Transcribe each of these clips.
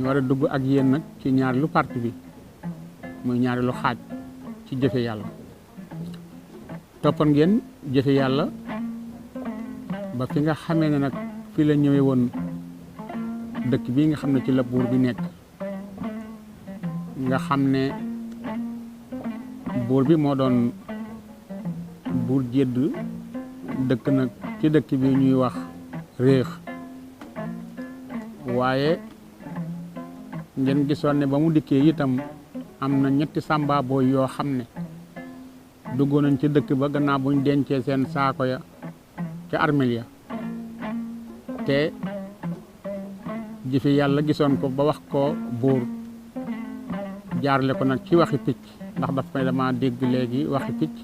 ñu war a dugg ak yéen nag ci ñaareelu parti bi muy ñaareelu xaaj ci jëfe yàlla. toppoon ngeen jëfe yàlla ba fi nga xamee ne nag fi la ñëwee woon dëkk bii nga xam ne ci la buur bi nekk, nga xam ne buur bi moo doon buur jédd dëkk nag ci dëkk bi ñuy wax réex. waaye ngeen gisoon ne ba mu dikkee itam am na ñetti sàmba booy yoo xam ne duggoon nañ ci dëkk ba gannaaw buñ dencee seen saako ya ca armeel ya, te jëfi yàlla gisoon ko ba wax ko buur jaarle ko nag ci waxi picc, ndax daf may dama dégg léegi waxi picc,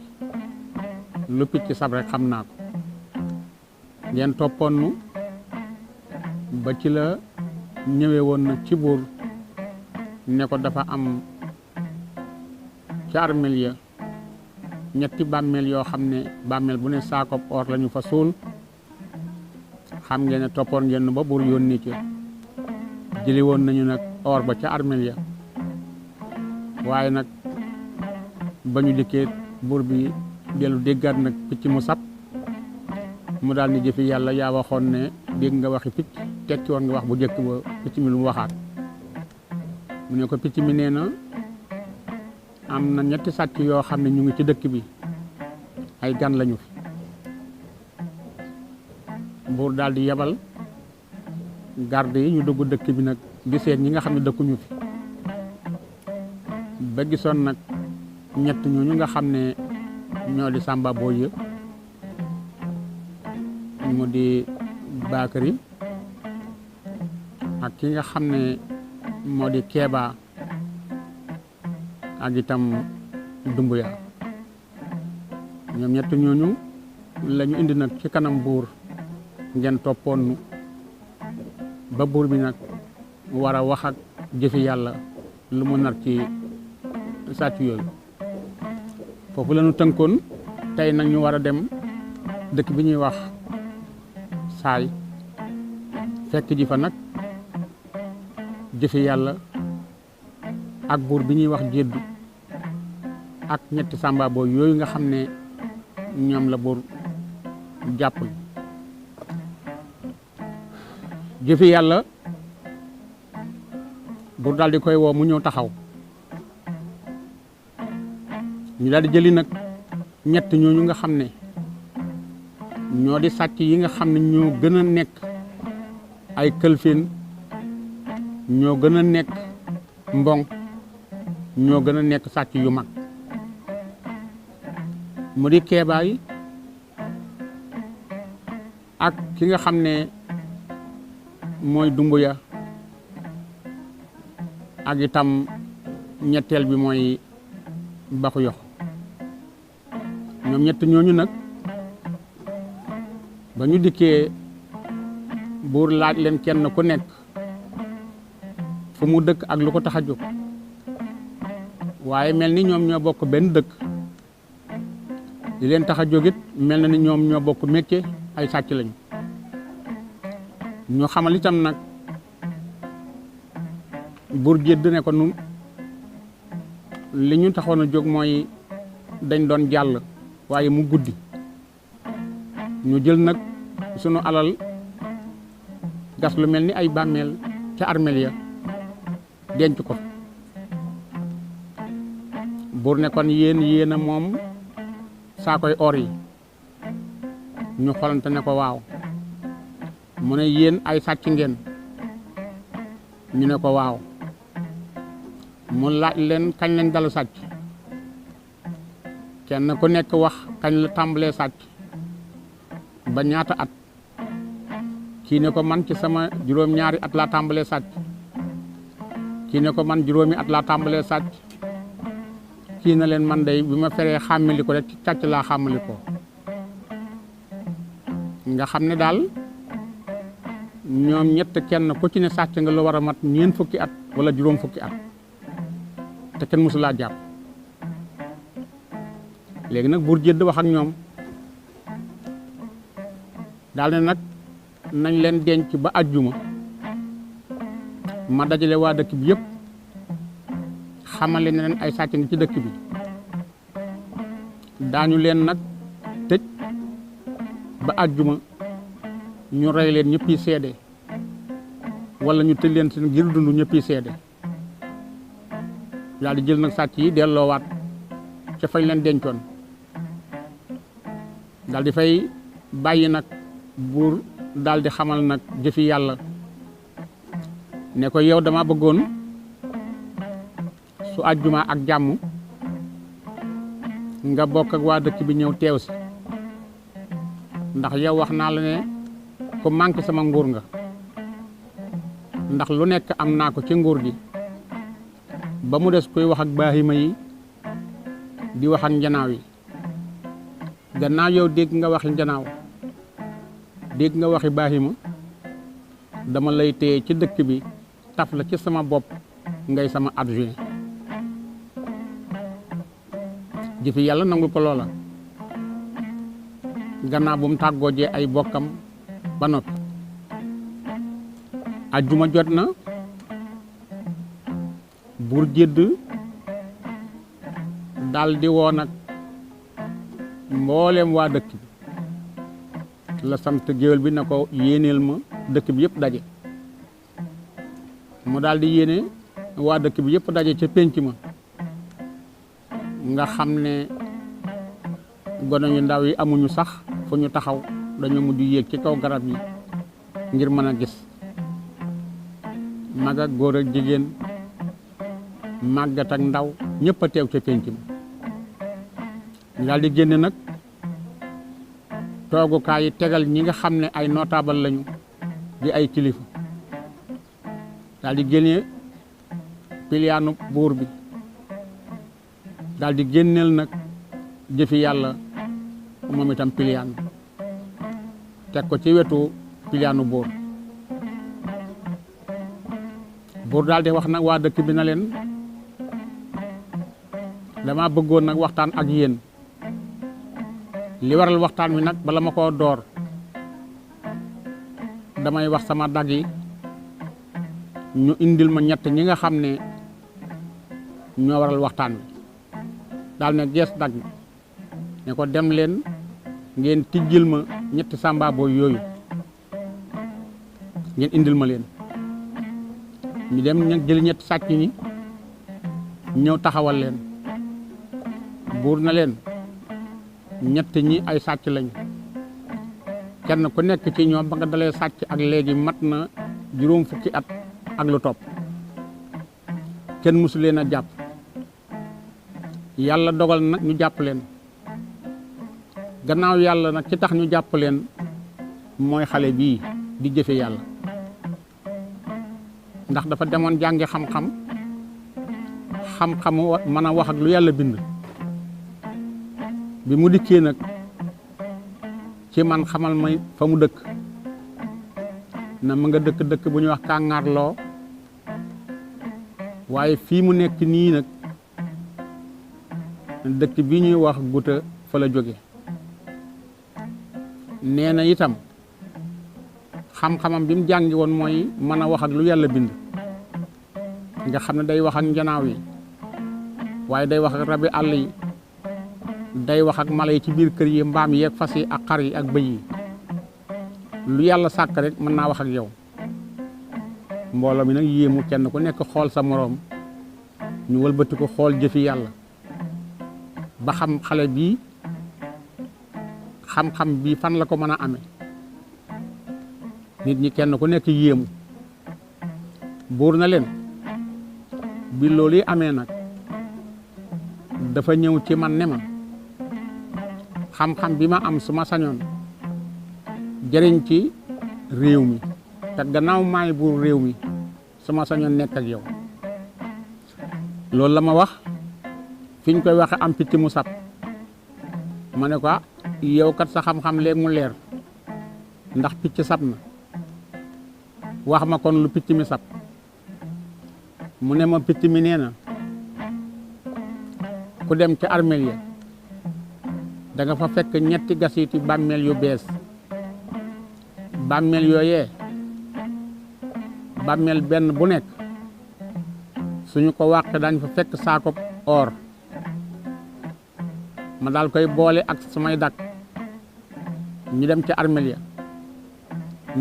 lu picc sab rek xam naa ko. ngeen toppoon ba ci la ñëwee woon nag ci buur ne ko dafa am ca armeel ya ñetti bàmmeel yoo xam ne bàmmeel bu ne saakoob or lañu fa suul. xam ngeen ne toppoon ngeen ba buur yónni ci jëli woon nañu nag or ba ca armeel ya, waaye nag ba ñu dikkee buur bi dellu déggaat nag picc mu sab, mu daal ni jëfi yàlla yaa waxoon ne dégg nga waxi picc, tekki woon nga wax bu njëkk ba picc mi lu mu waxaat. mu ne ko picc mi nee na am na ñetti sàcc yoo xam ne ñu ngi ci dëkk bi, ay gan lañu fi. buur daal di yebal garde yi ñu dugg dëkk bi nag di seet ñi nga xam ne dëkkuñu fi, ba gisoon nag ñett ñooñu nga xam ne ñoo di sàmba booy yëpp, mu di Bakary ak ki nga xam ne moo di Keeba ak itam Dumbuya. ñoom ñett ñooñu lañu indi nag ci kanam buur, ngeen toppoon ba buur bi nag war a wax ak jëfi yàlla lu mu nar ci sàcc yooyu. foofu la ñu tënkoon. tey nag ñu war a dem dëkk bi ñuy wax Saay, fekk ji fa nag jëfi yàlla ak buur bi ñuy wax Jéddu ak ñetti sàmba booy yooyu nga xam ne ñoom la buur jàppul. jëfi yàlla buur daal di koy woo mu ñëw taxaw. ñu daal di jëli nag ñett ñooñu nga xam ne ñoo di sàcc yi nga xam ne ñoo gën a nekk ay këlfin, ñoo gën a nekk mboŋ, ñoo gën a nekk sàcc yu mag. mu di keebaay ak ki nga xam ne mooy Dumbuya, ak itam ñetteel bi mooy Baxu Yox. ñoom ñett ñooñu nag ba ñu dikkee buur laaj leen kenn ku nekk fu mu dëkk ak lu ko tax a jóg, waaye mel ni ñoom ñoo bokk benn dëkk. li leen tax a jóg it mel na ni ñoom ñoo bokk métier, ay sàcc lañu. ñu xamal itam nag buur Jédd ne ko nun li ñu taxoon a jóg mooy dañ doon jàll waaye mu guddi, ñu jël nag sunu alal gas lu mel ni ay bàmmeel ca armeel ya denc ko. buur ne kon yéen a moom saakoy or yi. ñu xolante ne ko waaw. mu ne yéen ay sàcc ngeen. ñu ne ko waaw. mu laaj leen kañ lañ dalu sàcc. kenn ku nekk wax kañ la tàmbalee sàcc ba ñaata at. kii ne ko man ci sama juróom-ñaari at laa tàmbalee sàcc. kii ne ko man juróomi at laa tàmbalee sàcc. kii na leen man day bi ma feree xàmmali ko rek ci càcc laa xàmmali ko. nga xam ne daal ñoom ñett kenn ku ci ne sàcc nga lu war a mat ñeent fukki at wala juróom fukki at te kenn mësu laa jàpp. léegi nag buur Jédd wax ak ñoom daal ne nag nañ leen denc ba àjjuma ma dajale waa dëkk bi yëpp xamale ne leen ay sàcc ngi ci dëkk bi daañu leen nag tëj ba àjjuma ñu rey leen ñëpp yi seede wala ñu tëj leen seen ngir dund ñëpp yi seede daal di jël nag sàcc yi delloowaat ca fañ leen dencoon daal di fay bàyyi nag buur daal di xamal nag jëfi yàlla ne ko yow dama bëggoon su àjjuma ak jàmm nga bokk ak waa dëkk bi ñëw teew si ndax yow wax naa la ne ku manqué sama nguur nga ndax lu nekk am naa ko ci nguur gi ba mu des kuy wax ak baahima yi di wax ak njanaaw yi gannaaw yow dégg nga waxi njanaaw dégg nga waxi baahima dama lay téye ci dëkk bi taf la ci sama bopp ngay sama adjoint jëfi yàlla nangul ko loola gannaaw bu mu tàggoo jee ay bokkam ba noppi ajjuma jot na buur jédd dal di woo nag mbooleem waa dëkk bi la sant géwél bi na ko yéeneel ma dëkk bi yëpp daje mu daal di yéene waa dëkk bi yëpp daje ca pénc ma nga xam ne gone yu ndaw yi amuñu sax fu ñu taxaw dañu mujj yéeg ci kaw garab yi ngir mën a gis mag ak góor ak jigéen màggat ak ndaw ñëpp a teew ca pénc ma ñu daal di génne nag toogukaay yi tegal ñi nga xam ne ay notable lañu di ay kilifa daal di génne piliyaanu buur bi daal di génneel nag jëfi yàlla moom itam piliyaan teg ko ci wetu piliyaanu buur buur daal di wax nag waa dëkk bi na leen dama bëggoon nag waxtaan ak yéen li waral waxtaan wi nag bala ma koo door damay wax sama dag yi ñu indil ma ñett ñi nga xam ne ñoo waral waxtaan wi daal ne gees dag ne ko dem leen ngeen tijjil ma ñetti sàmba booy yooyu ngeen indil ma leen ñu dem nag jël ñetti sàcc ñi ñëw taxawal leen buur na leen ñett ñi ay sàcc lañu kenn ku nekk ci ñoom ba nga dalee sàcc ak léegi mat na juróom fukki at ak lu topp kenn mësu leen a jàpp yàlla dogal nag ñu jàpp leen gannaaw yàlla nag ci tax ñu jàpp leen mooy xale bii di jëfe yàlla ndax dafa demoon jàngi xam-xamu mën a wax ak lu yàlla bind bi mu dikkee nag ci man xamal may fa mu dëkk na ma nga dëkk bu ñuy wax kàngaarloo waaye fii mu nekk nii nag dëkk bi ñuy wax guta fa la jóge nee na itam xam-xamam bi mu jàngi woon mooy mën a wax ak lu yàlla bind nga xam ne day wax ak njanaaw yi waaye day wax ak rabi àll yi day wax ak mala yi ci biir kër yi mbaam yi ak fas yi ak xar yi ak bëy yi lu yàlla sàkk rek mën naa wax ak yow mbooloo mi nag yéemu kenn ku nekk xool sa moroom ñu wëlbati ko xool jëfi yàlla ba xam xale bii xam-xam bii fan la ko mën a amee nit ñi kenn ku nekk yéemu buur na leen bi loolu yi amee nag dafa ñëw ci man ne ma xam-xam bi ma am su ma sañoon jëriñ ci réew mi te gannaaw maay buur réew mi su ma sañoon nekk ak yow loolu la ma wax fi ñu koy waxe am picc mu sab ma ne ko yow kat sa xam-xam léegi mu leer ndax picc sab na wax ma kon lu picc mi sab mu ne ma picc mi nee na ku dem ca armeel ya da nga fa fekk ñetti gasiti bàmmeel yu bees bàmmeel yooyee bàmmeel benn bu nekk suñu ko wàqee dañ fa fekk saako or ma daal koy boole ak samay dak ñu dem ci armeel ya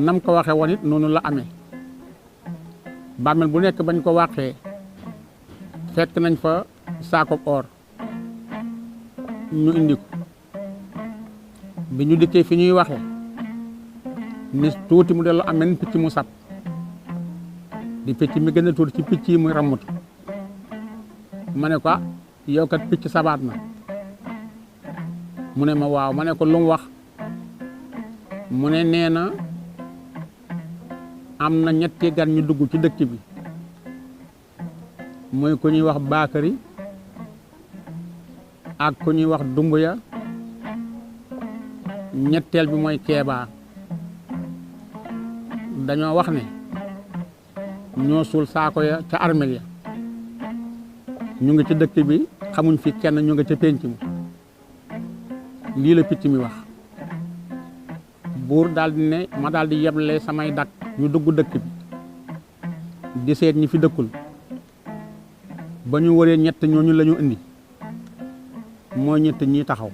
nam ko waxee woon it noonu la amee bàmmeel bu nekk bañ ko wàqee fekk nañ fa saako or ñu indi ko bi ñu dikkee fi ñuy waxee ni tuuti mu dellu am benn picc mu sab di picc mi gën a tuuti ci picc yi muy rammutu ma ne ko yow kat picc sabaat na mu ne ma waaw ma ne ko lu mu wax mu ne nee na am na ñetti gan ñu dugg ci dëkk bi muy ku ñuy wax Bakary ak ku ñuy wax Dumbuya ñetteel bi mooy Keeba dañoo wax ne ñoo suul saako ya ca armeel ya ñu ngi ci dëkk bi xamuñ fi kenn ñu nga ca pénc mi lii la picc mi wax buur daal di ne ma daal di yeble samay dak ñu dugg dëkk bi di seet ñi fi dëkkul ba ñu waree ñett ñooñu la ñu indi mooy ñett ñi taxaw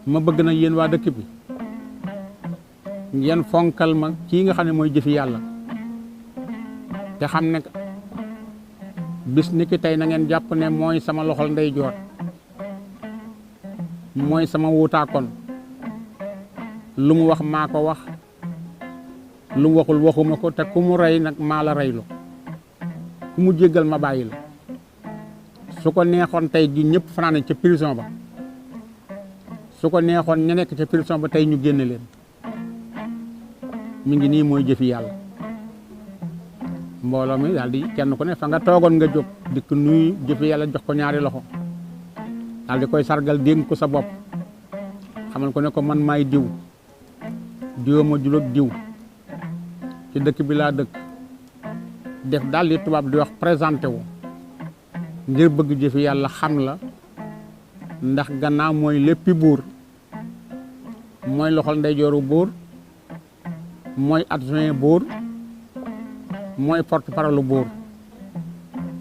ma bëgg na yéen waa dëkk bi ngeen fonkal ma kii nga xam ne mooy jëfi yàlla te xam ne bis ni ki tey na ngeen jàpp ne mooy sama loxol ndeyjoor mooy sama wuutaakoon lu mu wax maa ko wax lu mu waxul waxuma ko te ku mu rey nag maa la reylu ku mu jéggal ma bàyyi la su ko neexoon tey ji ñëpp fanaane ca prison ba su ko neexoon ña nekk ca prison ba tey ñu génne leen mi ngi nii mooy jëfi yàlla mbooloo mi daal di kenn ku ne fa nga toogoon nga jóg dikk nuyu jëfi yàlla jox ko ñaari loxo daal di koy sargal dénk ko sa bopp xamal ko ne ko man maay diw diwa ma jul ak diw ci dëkk bi laa dëkk def daal li tubaab di wax présenté wu ngir bëgg jëfi yàlla xam la ndax gannaaw mooy léppi buur mooy loxol ndeyjooru buur mooy adjoint buur mooy porte-parole buur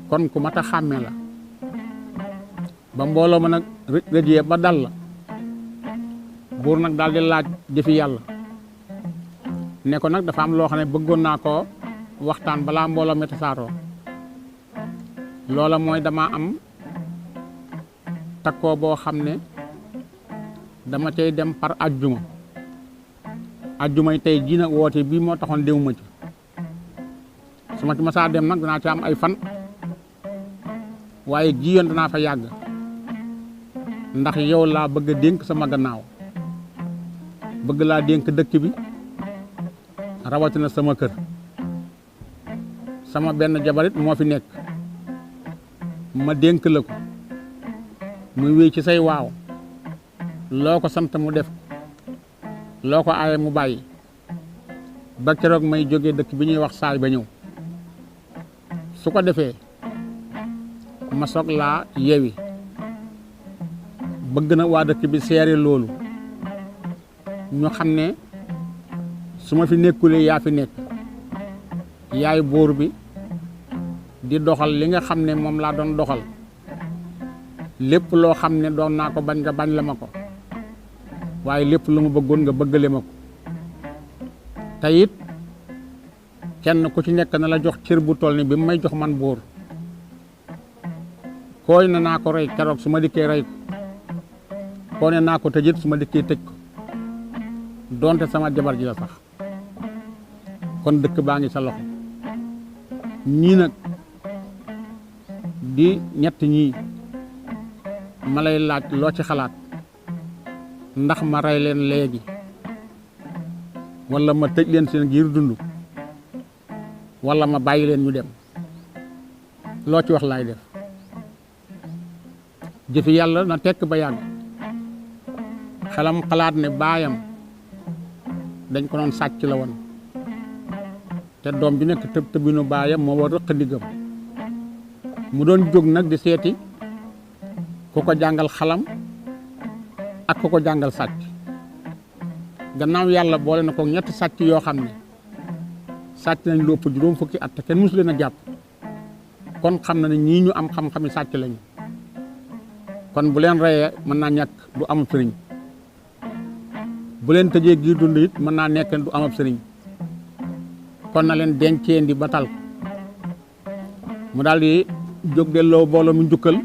kon ku mat a xàmme la ba mbooloo ma nag rëjee ba dal la buur nag daal di laaj jëfi yàlla ne ko nag dafa am loo xam ne bëggoon naa ko waxtaan balaa mbooloo mi tasaaroo loola mooy dama am takkoo boo xam ne dama cay dem par ajjumay tey jii nag woote bii moo taxoon déwuma ci su ma ci masaa dem nag danaa ci am ay fan waaye ji yoon danaa fa yàgg ndax yow laa bëgg a dénk sama gannaaw bëgg laa dénk dëkk bi rawatina sama kër sama benn jabarit moo fi nekk ma dénk la ko muy wéy ci say waaw loo ko sant mu def loo ko aaye mu bàyyi ba keroog may jógee dëkk bi ñuy wax saay ba ñëw su ko defee ma soog laa yewi bëgg na waa dëkk bi seere loolu ñu xam ne su ma fi nekkulee yaa fi nekk yaay buur bi di doxal li nga xam ne moom laa doon doxal lépp loo xam ne doon naa ko bañ nga bañ la ma ko waaye lépp lu ma bëggoon nga bëggale ma ko te it kenn ku ci nekk na la jox cër bu toll ni bi mu may jox man buur kooy na naa ko rey keroog su ma dikkee rey ko koo ne naa ko tëjit su ma dikkee tëj ko donte sama jabar ji la sax kon dëkk baa ngi sa loxo ñii nag di ñett ñii ma lay laaj loo ci xalaat ndax ma rey leen léegi walla ma tëj leen seen giir dund walla ma bàyyi leen ñu dem loo ci wax laay def jëfi yàlla na tekk ba yàgg xelam xalaat ne baayam dañ ko doon sàcc la woon te doom bi nekk tëb tëbinu baayam moo war rëq ndigam mu doon jóg nag di seeti ku ko jàngal xalam ak ku ko jàngal sàcc gannaaw yàlla boole na ko ñetti sàcc yoo xam ne sàcc nañ lu ëpp juróom fukki at te kenn mësu leen a jàpp kon xam na ne ñii ñu am xam-xami sàcc lañu kon bu leen reyee mën naa ñàkk du am sëriñ bu leen tëjee giir dund it mën naa nekk du am ab sëriñ kon na leen denceendi ba tal mu daal di jóg delloo booloo mu njukkal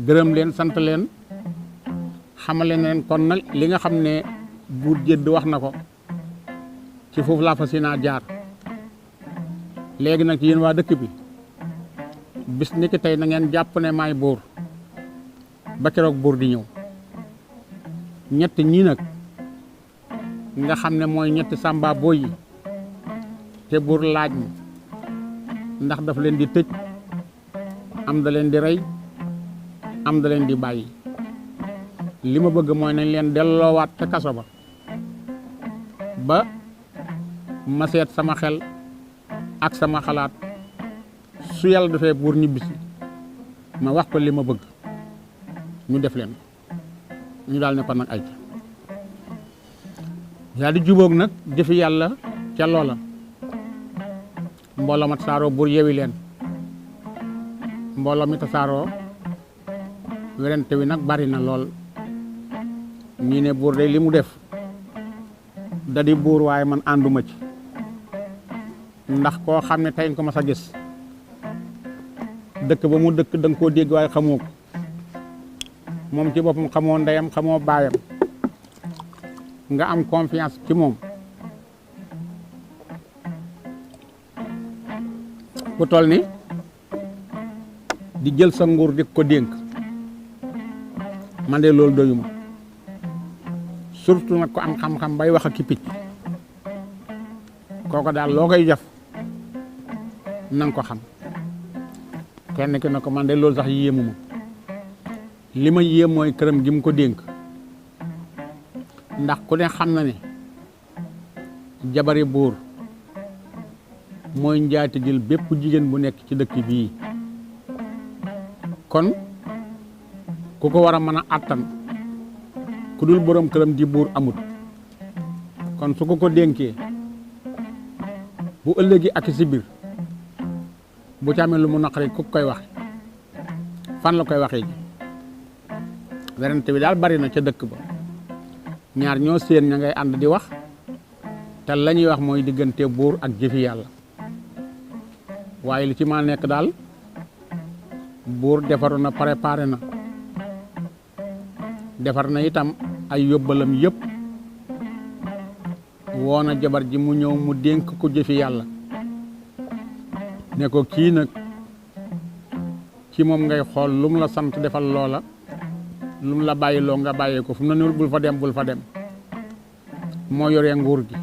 gërëm leen sant leen xamale leen kon nag li nga xam ne buur jëdd wax na ko ci foofu laa fas yéenaa jaar léegi nag yéen waa dëkk bi bis ni ki tey na ngeen jàpp ne maay buur ba keroog buur di ñëw ñett ñii nag nga xam ne mooy ñetti sàmba booy yi te buur laaj mi ndax daf leen di tëj am da leen di rey am da leen di bàyyi li ma bëgg mooy nañ leen delloowaat ca kaso ba ma seet sama xel ak sama xalaat su yàlla defee buur ñibbisi ma wax ko li ma bëgg ñu def leen ñu daal ne ko nag ay ca yaa di jubóog nag jëfi yàlla ca loola mbooloo ma tasaaroo buur yewi leen mbooloo mi tasaaroo werante wi nag bari na lool ñii ne buur de li mu def da di buur waaye man ànduma ci ndax koo xam ne tey nga ko mas a gis dëkk ba mu dëkk da nga koo dégg waaye xamoo ko moom ci boppam xamoo ndeyam xamoo baayam nga am confiance ci moom ku toll ni di jël sa nguur di ko dénk man de loolu doyuma surtout nag ko am xam-xam bay wax ak ki picc kooko daal loo koy def na nga ko xam kenn ki na ko man de loolu sax yéemu ma li ma yéem mooy këram gi mu ko dénk ndax ku ne xam na ne jabari buur mooy njaatigil bépp jigéen bu nekk ci dëkk bii kon ku ko war a mën a àttan ku dul borom këram di buur amut kon su ko dénkee bu ëllëgi ak si biir bu ci amee lu mu naqari ku koy wax fan la koy waxee ji werante bi daal bari na ca dëkk ba ñaar ñoo seen ña ngay ànd di wax te la ñuy wax mooy diggante buur ak jëfi yàlla waaye li ci ma nekk daal buur defaru na préparé na defar na itam ay yóbbalam yëpp woona jabar ji mu ñëw mu dénk ko jëfi yàlla ne ko kii nag ci moom ngay xool lu mu la sant defal loola lu mu la bàyyi loo nga bàyyee ko fu mu ne bul fa dem bul fa dem moo yoree nguur gi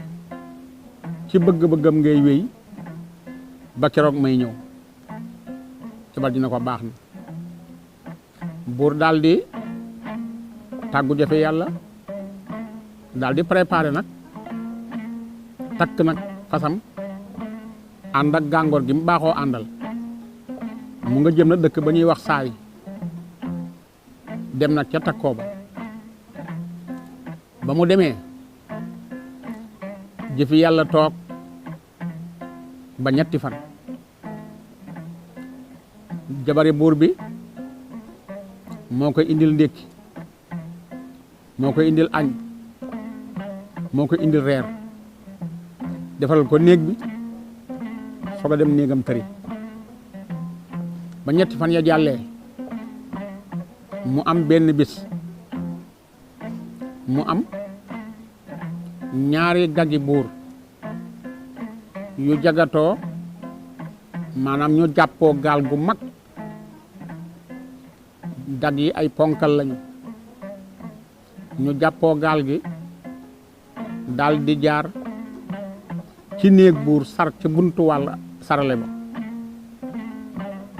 ci bëgg-bëggam ngay wéy ba keroog may ñëw jabar ji na ko baax na buur daal di tàggu jafe yàlla daal di préparé nag takk nag fasam ànd ak gàngoor gi mu baaxoo àndal mu nga jëm na dëkk ba ñuy wax saay dem nag ca takkoo ba mu demee jëfi yàlla toog ba ñetti fan jabari buur bi moo koy indil ndékki moo koy indil añ moo koy indil reer defal ko néeg bi soog a dem néegam tëri ba ñetti fan ya jàllee mu am benn bis mu am ñaari gagi buur yu jagatoo maanaam ñu jàppoo gaal gu mag dag yi ay ponkal lañu ñu jàppoo gaal gi daal di jaar ci néeg buur sar ci buntu wàll sarale ba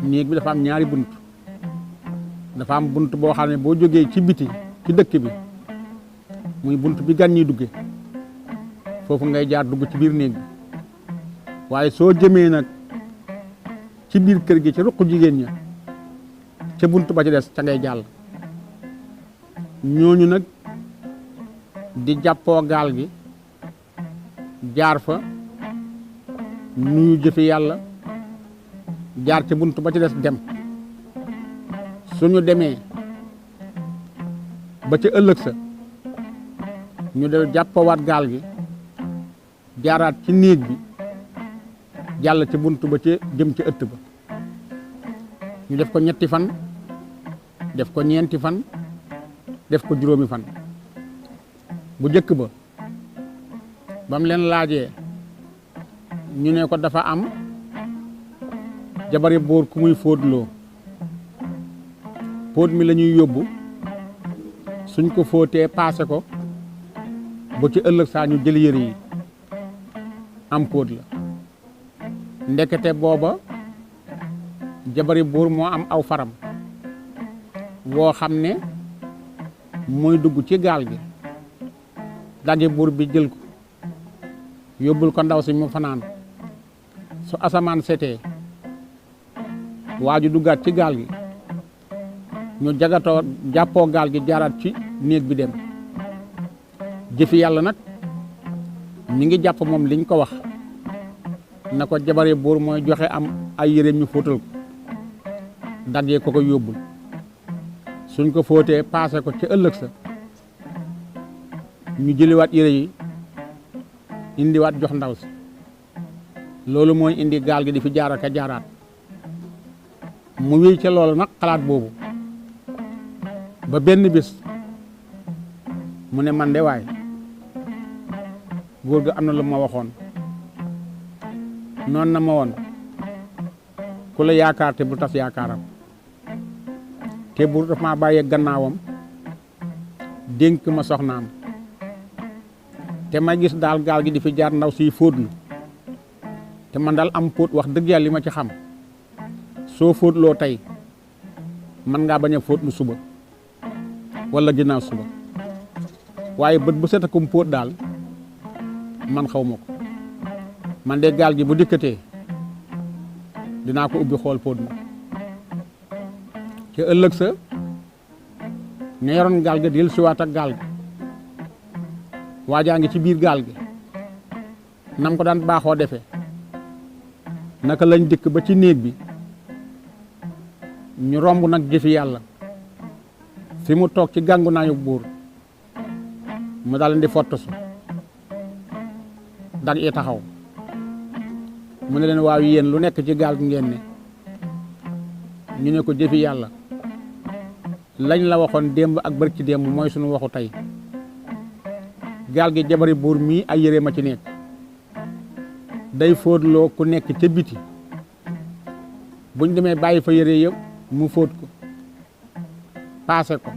néeg bi dafa am ñaari bunt dafa am bunt boo xam ne boo jógee ci biti ci dëkk bi muy bunt bi gan ñi dugge foofu ngay jaar dugg ci biir néeg bi waaye soo jëmee nag ci biir kër gi ci ruq jigéen ña ca bunt ba ci des ca ngay jàll ñooñu nag di jàppoo gaal gi jaar fa nuyu jëfi yàlla jaar ci bunt ba ci des dem suñu demee ba ca ëllëg sa ñu del jàppawaat gaal gi jaaraat ci néeg bi jàll ci bunt ba ca jëm ci ëtt ba ñu def ko 3 fan def ko 4 fan def ko 5 fan bu jëkk ba bam leen laajee ñu ne ko dafa am jabari buur ku muy fóotloo póot mi la ñuy yóbbu suñ ko fóotee paase ko bu ci ëllëg saa ñu jël yëre yi am póot la ndekete booba jabari buur moo am aw faram woo xam ne mooy dugg ci gaal gi daggi buur bi jël ko yóbbul ko ndaw si mu fanaan su asamaan setee waaju duggaat ci gaal gi ñu jagatoo jàppoo gaal gi jaaraat ci néeg bi dem jëfi yàlla nag mi ngi jàpp moom liñ ko wax na ko jabari buur mooy joxe am ay yéreem ñu fóotal ko daggee ko ko yóbbul suñ ko fóotee paase ko ci ëllëg sa ñu jëliwaat yére yi indiwaat jox ndaw si loolu mooy indi gaal gi di fi jaar ak a jaaraat mu wéy ca loolu nag xalaat boobu ba benn bis mu ne man de waay góor ga am na lu ma waxoon noonu na ma woon ku la yaakaar te bu tas yaakaaram te bu daf maa bàyyee gannaawam dénk ma soxnaam te ma gis daal gaal gi di fi jaar ndaw siy fóotlu te man daal am póot wax dëgg yàlla li ma ci xam soo fóotloo tey mën ngaa bañ a fóotlu suba wala ginnaaw suba waaye bët bu set akum póot daal man xaw ma ko man de gaal gi bu dikkatee dinaa ko ubbi xool póot ma ci ëllëg sa ña yoroon gaal ga del siwaat ak gaal gi waajaa ngi ci biir gaal gi nam ko daan baaxoo defee naka lañ dikk ba ci néeg bi ñu romb nag jëfi yàlla fi mu toog ci gàngu naayu buur mu daal leen di fottasu dag yi taxaw mu ne leen waaw yéen lu nekk ci gaal gi ngeen ne ñu ne ko jëfi yàlla lañ la waxoon démb ak barki démb mooy suñu waxu tey gaal gi jabari buur mii ay yére ma ci nekk day fóotloo ku nekk ca biti buñ demee bàyyi fa yére yëpp mu fóot ko paase ko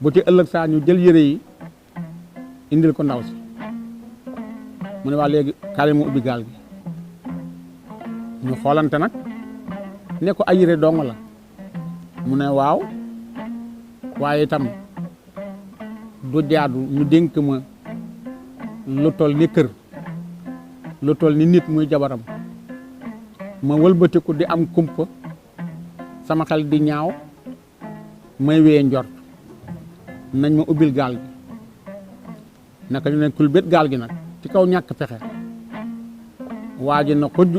bu ci ëllëg saa ñu jël yére yi indil ko ndaw si mu ne waa léegi kaale mu ubbi gaal gi ñu xoolante nag ne ko ay yére dong la mu ne waaw waaye itam du jaadu ñu dénk ma lu tol ni kër lu tol ni nit muy jabaram ma wëlbatiku di am kumpa sama xel di ñaaw may wee njort nañ ma ubbil gaal gi naka ñu ne kulbét gaal gi nag ci kaw ñàkk pexe waa ji na xujj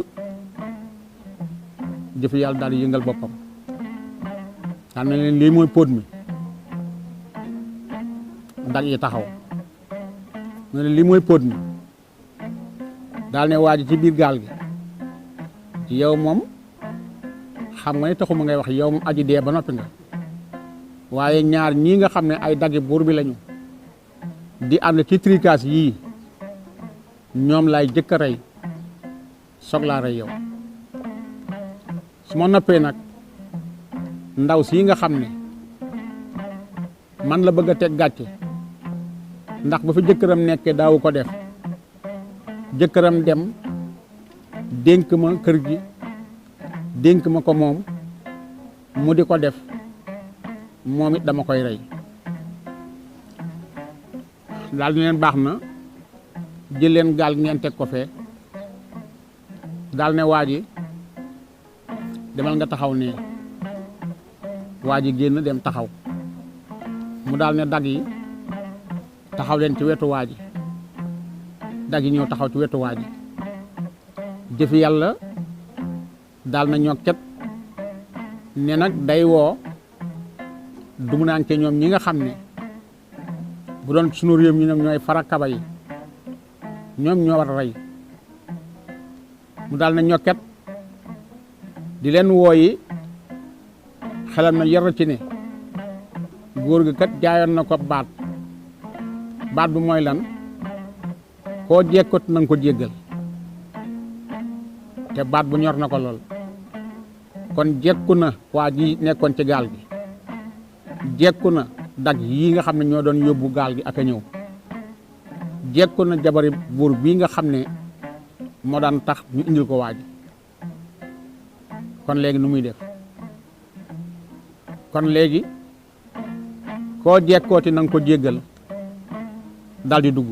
jëf yàlla daal di yëngal boppam xam ne leen lii mooy póot mi dag yi taxaw mu ne lii mooy póot mi daal ne waa ji ci biir gaal gi yow moom xam nga ne taxuma ngay wax yow moom aji dee ba noppi nga waaye ñaar ñii nga xam ne ay daggi buur bi lañu di ànd ci trikaas yii ñoom laay jëkk a rey soog laa rey yow su ma noppee nag ndaw sii nga xam ne man la bëgg a teg gàcce ndax ba fi jëkkëram nekkee daawu ko def jëkkëram dem dénk ma kër gi dénk ma ko moom mu di ko def moom it dama koy rey daal di leen baax na jël leen gaal ngeen teg ko fee daal ne waa ji demal nga taxaw ne waa ji génn dem taxaw mu daal ne dag yi taxaw leen ci wetu waa ji dag yi ñëw taxaw ci wetu waa ji jëfi yàlla daal na ñokket ne nag day woo dumuraanke ñoom ñi nga xam ne bu doon sunu réew mi ñoom ñooy farakaba yi ñoom ñoo war a rey mu daal na ñokket di leen wooyi xelam na yar ci ne góor gi kat jaayoon na ko baat bu mooy lan koo jekkot na nga ko jéggal te baat bu ñor na ko lool kon jekku na waa ji nekkoon ci gaal gi jekku na dag yii nga xam ne ñoo doon yóbbu gaal gi ak a ñëw jekku na jabari buur bii nga xam ne moo daan tax ñu indil ko waa ji kon léegi nu muy def kon léegi koo jekkooti na nga ko jéggal daal di dugg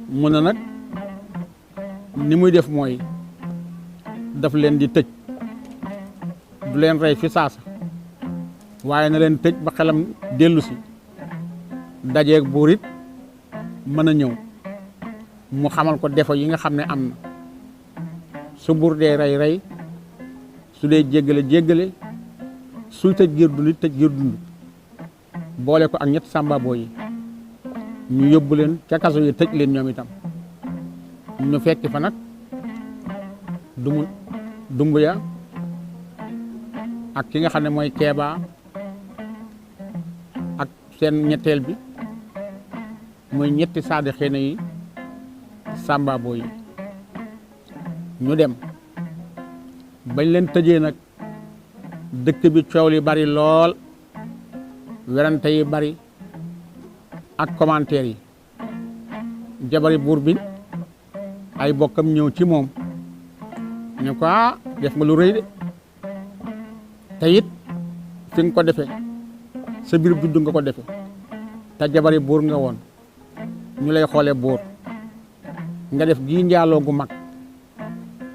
mun na nag ni muy def mooy daf leen di tëj du leen rey fi saasa waaye na leen tëj ba xelam dellu si dajeeg buur it mën a ñëw mu xamal ko defo yi nga xam ne am na su buur dee rey su dee jéggale suy tëj giir dund it tëj giir dund boole ko ak ñetti sàmbaaboo yi ñu yóbbu leen ca kaso yi tëj leen ñoom itam ñu fekki fa nag dumbuya ak ki nga xam ne mooy keeba ak seen ñetteel bi muy ñetti saadi xëy na yi sàmbaaboo yi ñu dem bañ leen tëjee nag dëkk bi coow li bari lool werante yi bari ak commentaire yi jabari buur bi ay bokkam ñëw ci moom ñu ko def nga lu rëy de te it fi nga ko defee sa biir juddu nga ko defee te jabari buur nga woon ñu lay xoolee buur nga def gii njaaloo gu mag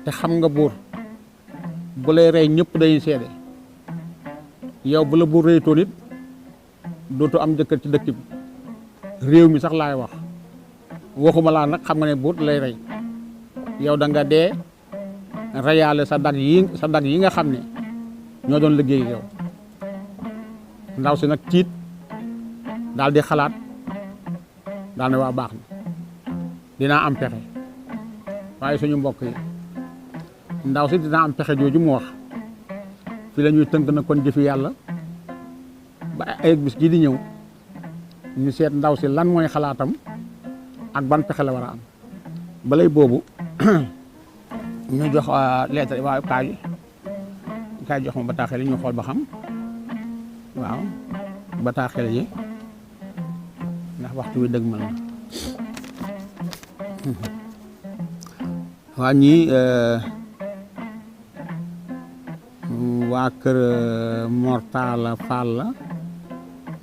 te xam nga buur bu lay rey ñëpp dañuy seede yow bu la buur rëytoon it dootu am jëkkër ci dëkk bi réew mi sax laay wax waxuma laa nag xam nga ne buur lay rey yow da nga dee reyaale sa dag yi nga xam ne ñoo doon liggéey yow ndaw si nag tiit daal di xalaat daal ne waa baax na dinaa am pexe waaye suñu mbokk yi ndaw si dinaa am pexe jooju mu wax fi la ñuy tënk na kon jëfi yàlla ba ay bis ji di ñëw ñu seet ndaw si lan mooy xalaatam ak ban pexe la war a am balay boobu ñu jox lettre waaw kaay jox ma bataaxel yi ñu xool ba xam waaw bataaxel yi ndax waxtu wi dëgg ma la waa ñii waa kër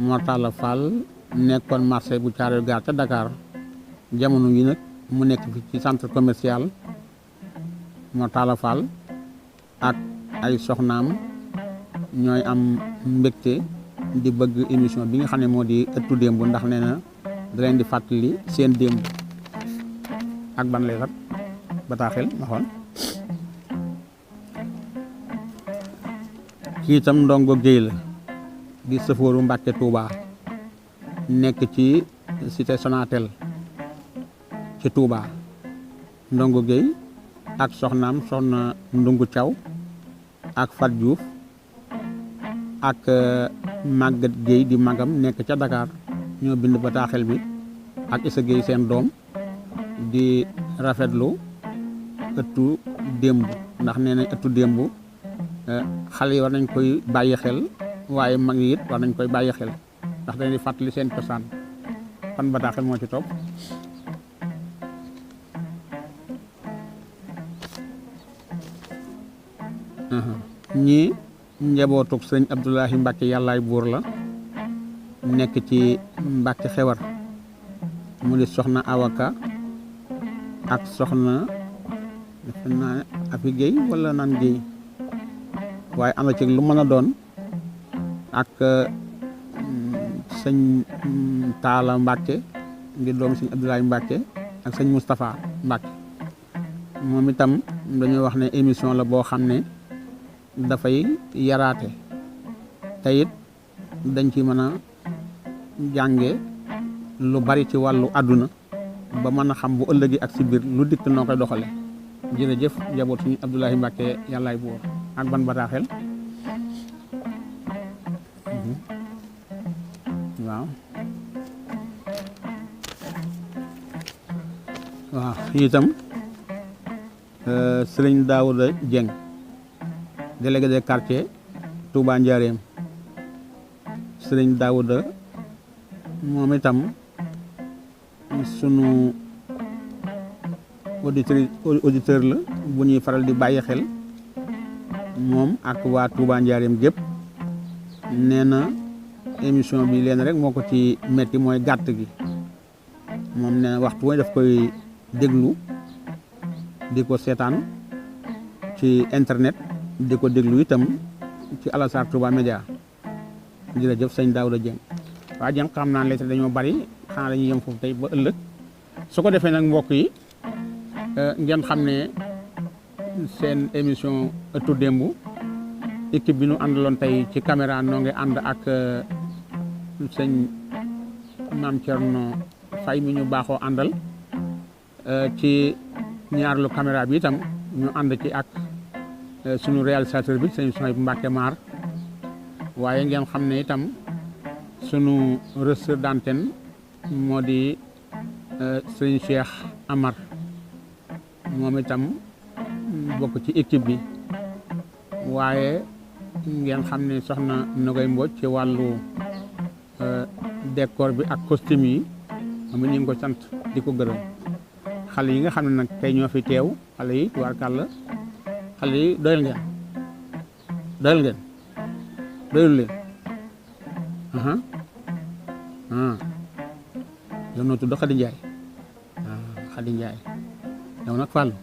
Mortala Fall nekkoon marché bu Thiaroye Gare ca Dakar jamono yi nag mu nekk fi ci centre commercial Mortala Fall ak ay soxnaam ñooy am mbégte di bëgg émission bi nga xam ne moo di ëttu démb ndax nee na da leen di fàttali seen démb ak ban lay rat bataaxel ma xool kii itam ndongo Géy la di sëfooru Mbàkke Touba nekk ci cité Sonatel ci Touba ndongo Géy ak soxnaam soxna Ndungu Thiaw ak Fat Diouf ak Maguette Guèye di magam nekk ca Dakar ñoo bind bataaxel bi ak Issa Guèye seen doom di rafetlu ëttu démb ndax nee nañ ëttu démb xale yi war nañ koy bàyyi xel waaye mag yi it war nañ koy bàyyi xel ndax dañuy fàttali seen cosaan fan bataaxel moo ci topp ñii njabootug sëñ Abdoulahi Mbacke yàllaay buur la nekk ci Mbacke Xewar mu di soxna Awaka ak soxna defe naa Afi Guèye wala naan Guèye waaye am na ci lu mën a doon ak sëñ Taala Mbacke ngir doomu sëñ Abdoulahi Mbacke ak sëñ Moustapha Mbacke moom itam dañoo wax ne émission la boo xam ne dafay yaraate te it dañ ci mën a jànge lu bari ci wàllu àdduna ba mën a xam bu ëllëgi ak si biir lu dikk noo koy doxale jërëjëf njaboot suñu Abdoulahi Mbacke yàllaay buur ak ban bataaxel waaw waaw itam Sëriñ Daouda Dieng délégué de quartier Touba Ndiarème Sëriñ Daouda moom itam sunu auditeur la bu ñuy faral di bàyyi xel moom ak waa Touba Ndiarème gépp nee na émission bi leen rek moo ko ci metti mooy gàtt gi moom nee na waxtu woy daf koy déglu di ko seetaan ci internet di ko déglu itam ci Alasar Touba Média jërëjëf sëñ Daouda Dieng waa Dieng xam naa lettre dañoo bari xanaa dañuy yem foofu tey ba ëllëg su ko defee nag mbokk yi ngeen xam ne seen émission ëttu démb équipe bi nu àndaloon tey ci caméra noo ngi ànd ak sëñ Maam Thierno Faye mi ñu baaxoo àndal ci ñaarlu caméra bi itam ñu ànd ci ak sunu réalisateur bi sëñ Soy Mbacke Maar waaye ngeen xam ne itam sunu receveur d'antenne moo di sëñ Cheikh Amar moom itam bokk ci équipe bi waaye ngeen xam ne soxna Nogay Mbodj ci wàllu décor bi ak costume yi moom ñu ngi ko sant di ko gërëm xale yi nga xam ne nag tey ñoo fi teew xale yi tubaarkàlla xale yi doyal ngeen doyul leen yow noo tudd Khady Ndiaye Khady Ndiaye yow nag Fallou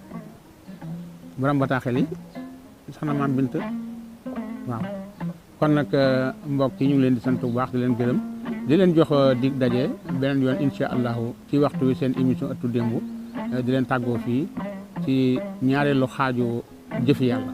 borom bataaxel yi soxna Maam Bint waaw kon nag mbokk yi ñu ngi leen di sant bu baax di leen gërëm di leen jox dig daje beneen yoon incha allahu ci waxtu wi seen émission ëttu démb di leen tàggoo fii ci ñaareelu xaaju jëfi yàlla